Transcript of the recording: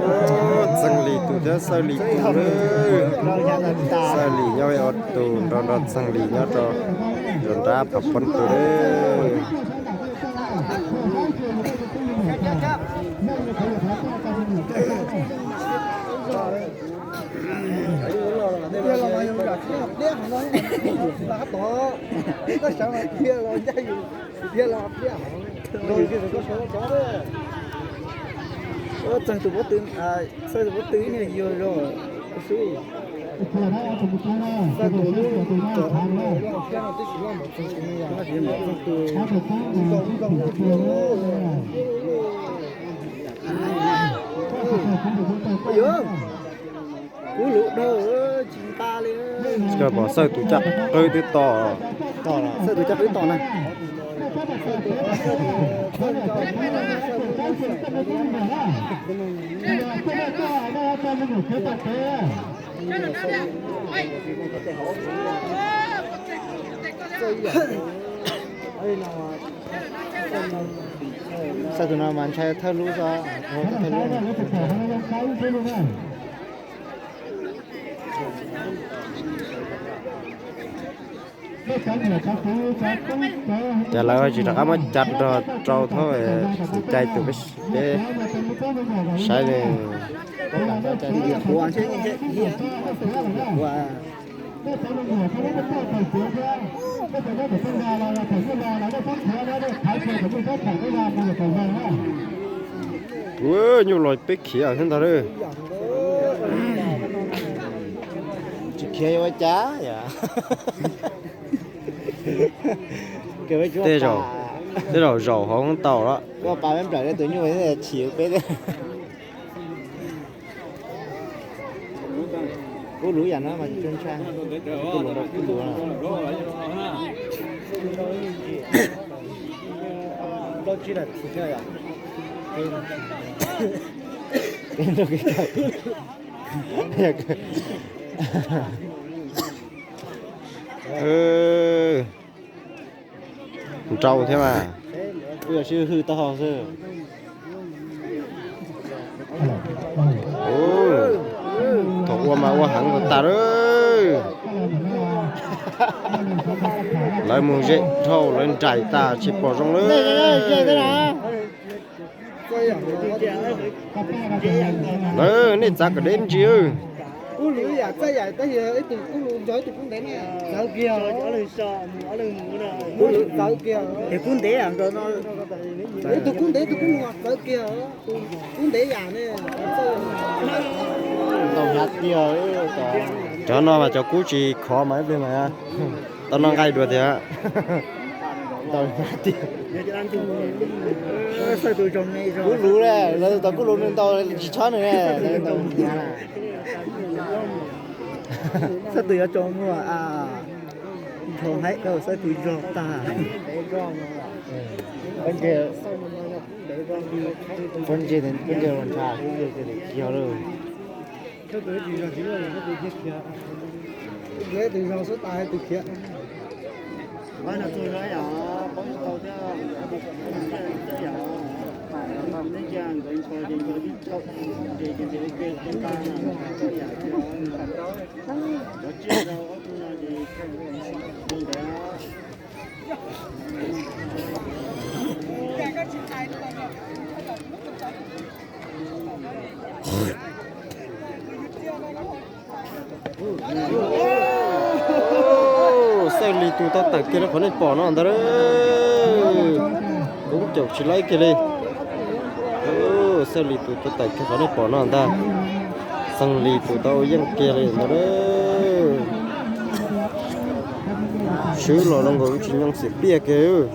Txeeg Lis tus thiab Xawj Lis tus lawm. Xawj Lis nyob ua tus nrog nrog Txeeg Lis nyob rau nram nrab phav poob tus lawm. Txeeg tus pob tw, Xawj tus pob tw ib niag yuag zog xwb. Xawj tus lub, Xawj tus, kub lub dhau tsis nqa li. Pom Xawj tus caj qwb twb to. Xawj tus caj qwb to na. Xawj tus no mas ntshai thawj lub xwb, thawj lub. Ces lawv tsis rov qab muab cov nrog rau thiab, cais tus peb saib li. Ua nyuj los peb khiav thiab ntag lauj. Tsis khiav yuav ua cas yom. Tej zaum, tej zaum zaum hauv tau los. Koj pas peb nplawm tus nyuj chim peb. Kub lub yam no mas tsis ntshai, kub lub, kub lub. Nrau thiab mas, kuj yog sib hwj taub hau xwb. Thaum ua mas ua heev tas lawm. Lawv mus ze dhau lawv nraim tas tsis pom zoo lawm. Nej txav kom deb ntsis. Kub ntev, kub ntev yam. Cov no mas cov kub tsis khov mas ib pliag mas tau noj nqaij dua tiag. Kub lub, lawv tus kub lub nws ntaus tsis tshab nws. Xab tus yuav tso muag a, nrho haib, xab tus zog tag. Pob ntseg, pob ntseg los ntsha xwb ces kiag lawm. Xawj Lis tus tau tawm kiag li qhov nej pom no ntag. Koob caum tsis laib kiag li. Xawj Lis tus tau tawm kiag qhov nej pom no ntag. Xeeb Lis tus tau yeej kiag li ntag. Swb los zoo nkaus tsis nyoo xim piaj kiag.